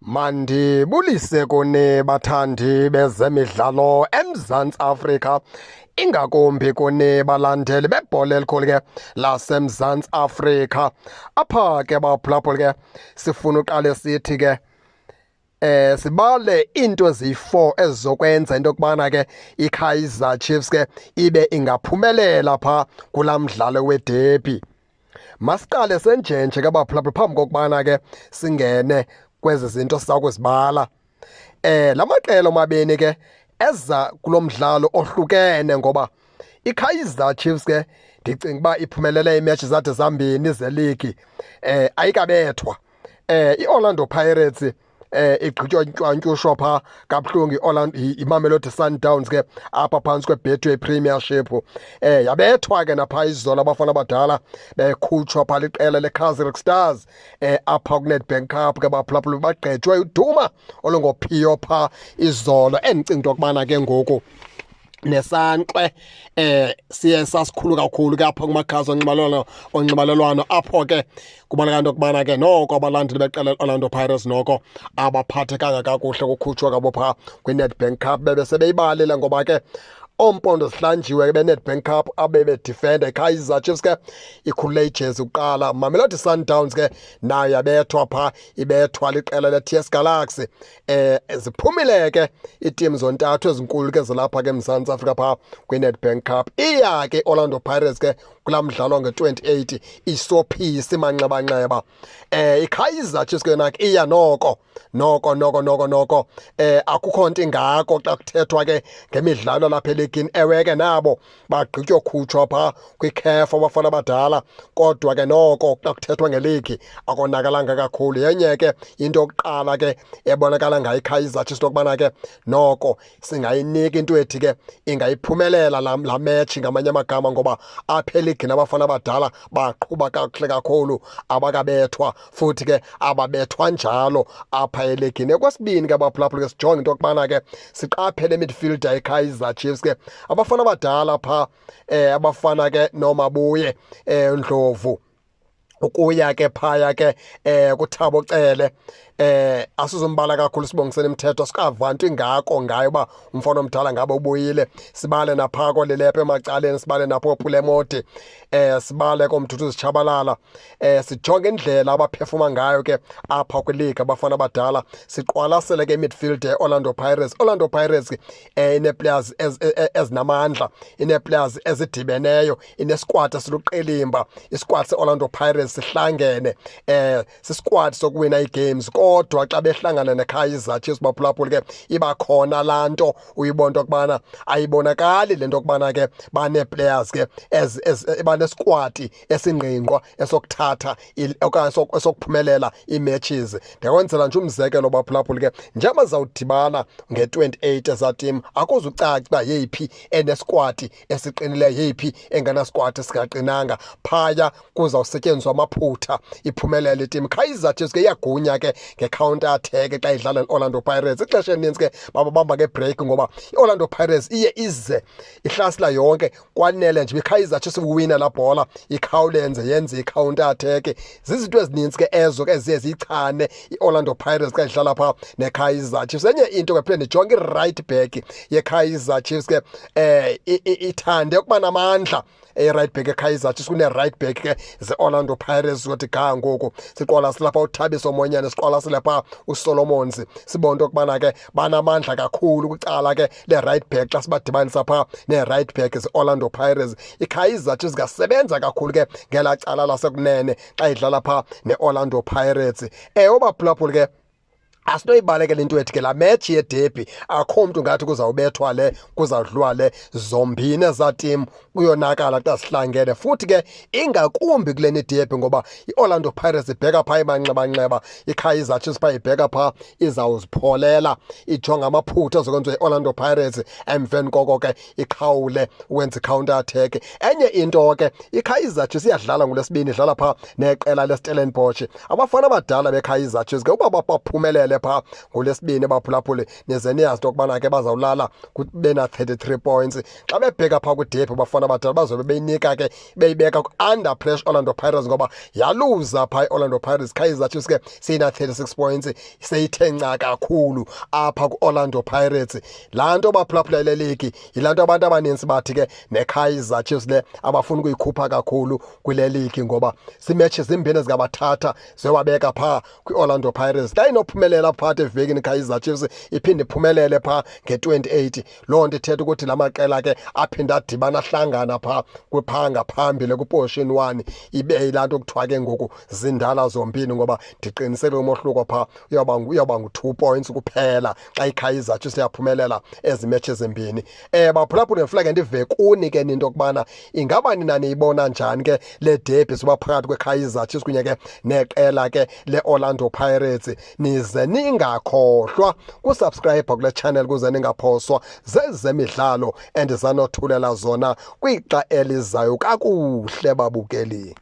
Mandibulise kuni bathandi bezemidlalo eMzantsi Afrika, ingakumbi kuni balandeli bebhola elikhulu ke laseMzantsi Afrika. Apha ke baphulaphuli ke sifuna uqale sithi ke sibale into eziyi-4 ezizokwenza into yokubana ke iKaizer Chiefs ke ibe ingaphumelela pha kulaa mdlalo wederby. Masiqale senjenje ke baphulaphuli phambi kokubana ke singene kwezi zinto siza kuzibala. Lamaqela omabini ke eza kulo mdlalo ohlukene ngoba iKaizer Chiefs ke ndicinga uba iphumelele iimetshi zade zambini zeligi, ayikabethwa. IOrlando Pirates igqitywa ntywantywushwa phaa kabuhlungu iOrlando iMamelodi Sundowns ke apha phantsi kweBetway Premiership. Yabethwa ke napha izolo abafana abadala bekhutshwa phaa liqela leCasric Stars apha kuNedbank Cup ke baphulaphula, bagqejwe uduma olungophiyo phaa izolo, endicinga into yokubana ke ngoku nesankxwe siye sasikhulu kakhulu ke apha kumakhasi onxibelelwano apho ke kubonakala into yokubana ke noko abalandeli beqela le-Orlando Pirates noko abaphathekanga kakuhle kukhutshwa kwabo phaa kwiNedbank Cup. Bebe sebeyibalile ngoba ke oompondo zihlanjiwe ke beNedbank Cup abebedifenda. IKaizer Chiefs ke ikhulule ijezi kuqala. Mamelodi Sundowns ke nayo yabethwa phaa, ibethwa liqela le-TS Galaxy. Ziphumile ke iitim zontathu ezinkulu ke zilapha ke eMzantsi Afrika phaa kwiNedbank Cup. Iya ke Orlando Pirates ke kulaa mdlalo nge-28 isophisa imanxebanxeba. IKaizer Chiefs ke yona ke iya noko noko noko noko noko akukho nto ingako xa kuthethwa ke ngemidlalo lapha eligini. Ewe ke nabo bagqitywa khutshwa phaa kwiCAF abafana abadala, kodwa ke noko xa kuthethwa ngeligi akonakalanga kakhulu. Yenye ke into yokuqala ke ebonakala ngayo iKaizer Chiefs okubana ke noko singayinika into ethi ke ingayiphumelela la match, ngamanye amagama, ngoba apha eligini abafana abadala baqhuba kakuhle kakhulu, abakabethwa futhi ke ababethwa njalo apha eligini. Okwesibini ke abaphulaphula ke sijonge into yokubana ke siqaphele midfielder yeKaizer Chiefs ke abafana abadala phaa, abafana ke noMabuye Ndlovu ukuya ke phaya ke kuThabo Cele. Asizumbala kakhulu sibongisene imithetho, sikava nto ingako ngayo uba umfana omdala ngabe ubuyile. Sibale napha koLilepo emacaleni, sibale napho Pulemodi, sibale koMthuthu Tshabalala. Sijonge indlela abaphefuma ngayo ke apha kwiliga abafana abadala. Siqwalasele ke midfield ye-Orlando Pirates. Orlando Pirates ine-players ezinamandla, ine-players ezidibeneyo, inesquad esiluqelimba. Isquad se-Orlando Pirates sihlangene, sisquad sokuwina ii-games, kodwa xa behlangana neKaizer Chiefs baphulaphula ke iba khona laa nto uyibona into yokubana ayibonakali le nto yokubana ke banee-players ke banesquad esingqingqwa esokuthatha okanye esokuphumelela ii-matches. Ndiyakwenzela nje umzekelo baphulaphula ke, njengoba zawudibana nge-28 ezaa team, akuzucaca uba yeyiphi enesquad esiqinileyo, yeyiphi engenasquad esingaqinanga. Phaya kuzawusetyenziswa amaphutha iphumelele iteam. Kaizer Chiefs ke iyagunya ke nge-counter attack xa idlala ne-Orlando Pirates. Ixesha elinintsi ke bababamba ngebreak ngoba i-Orlando Pirates iye ize ihlasela yonke, kwanele nje iKaizer Chiefs uwina laa bhola ikhawulenze yenze i-counter attack. Zizinto ezininzi ke ezo ke ziye ziyichane i-Orlando Pirates xa idlala phaa neKaizer Chiefs. Enye into ke phinde ndijonge i-right back yeKaizer Chiefs ke, ithande ukuba namandla i-right back eKaizer Chiefs kune-right back ke ze-Orlando Pirates. Ukuthi ga ngoku siqwalasela phaa uThabiso Monyane, siqwalasele phaa uSolomons, sibone into yokubana ke banamandla kakhulu kwicala ke le-right back. Xa sibadibanisa phaa nee-right back ze-Orlando Pirates, iKaizer Chiefs ingasebenza kakhulu ke ngelaa cala lasekunene xa idlala phaa ne-Orlando Pirates. Ewe baphulaphuli ke asinoyibalekela into ethi ke laa match yederby akho mntu ngathi kuzawubethwa le, kuzawudliwa le. Zombini ezaa team kuyonakala xa zihlangene, futhi ke ingakumbi kule derby ngoba i-Orlando Pirates ibheka phaa imanxebanxeba, iKaizer Chiefs phaa ibheka phaa izawuzipholela, ijonga amaphutha azokwenziwa yi-Orlando Pirates, emveni koko ke iqhawule ukwenza i-counter attack. Enye into ke, iKaizer Chiefs iyadlala ngoLwesibini, idlala phaa neqela leStellenbosch. Abafana abadala beKaizer Chiefs ke uba baphumelele iphumelele phaa ngoLwesibini, baphulaphuli, nize niyazi into yokubana ke bazawulala bena-33 points. Xa bebheka phaa kwidebhi, bafana abadala, bazobe beyinika ke beyibeka under pressure Orlando Pirates, ngoba yaluza phaa i-Orlando Pirates. Kaizer Chiefs ke seyina-36 points, seyithe nca kakhulu apha ku-Orlando Pirates. Laa nto, baphulaphula, le ligi yilaa nto abantu abanintsi bathi ke neKaizer Chiefs le abafuni ukuyikhupha kakhulu kule ligi, ngoba ziimetshi zimbini ezingabathatha ziyowabeka phaa kwi-Orlando Pirates. Xa inophumelela phakathi evekini Kaizer Chiefs, iphinde iphumelele phaa nge-28, loo nto ithetha ukuthi la maqela ke aphinde adibana, ahlangana phaa kwiphaa ngaphambili kwiposition 1, ibe yilaa nto kuthiwa ke ngoku zindala zombini, ngoba ndiqiniseke umohluko phaa uyawuba ngu-2 points kuphela xa iKaizer Chiefs yaphumelela ezi matches zimbini. Baphulaphula, ndifuna ndive kuni ke into yokubana ingaba nina niyibona njani ke le derby siba phakathi kweKaizer Chiefs kunye ke neqela ke le-Orlando Pirates. Nize ningakhohlwa kusubscribe kule channel kuze ningaphoswa zezemidlalo endizanothulela zona kwixa elizayo. Kakuhle, babukeli.